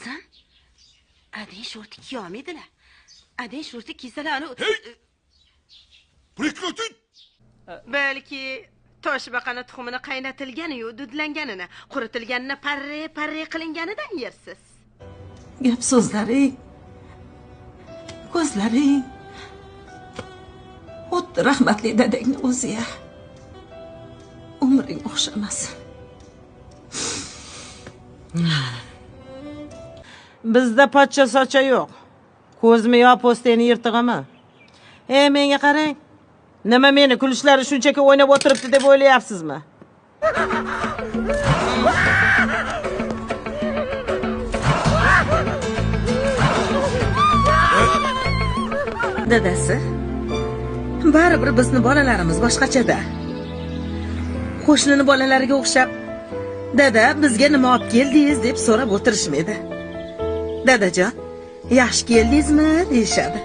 Qizim, adang shorti kiyolmaydilar. Adang shorti kiysalar anu. Прекратить! Balki toshbaqani tuxumini qaynatilgani-yu dudlanganini, quritilganini parre-parre qilinganidan yersiz. Gap so'zlaring, ko'zlaring xuddi rahmatli dadangni o'zi-ya. Umring o'xshamasin. Bizda pochcha socha yo'q. Ko'zmi yo po'steni yirtig'imi? Ey, menga qarang. Nima meni kulishlari shunchaki o'ynab o'tiribdi deb o'ylayapsizmi? Dadasi, baribir bizni bolalarimiz boshqachada. Qo'shnini bolalariga o'xshab, dada bizga nima olib keldingiz deb so'rab o'tirishmaydi. Dadajon, yaxshi keldingizmi deyishadi.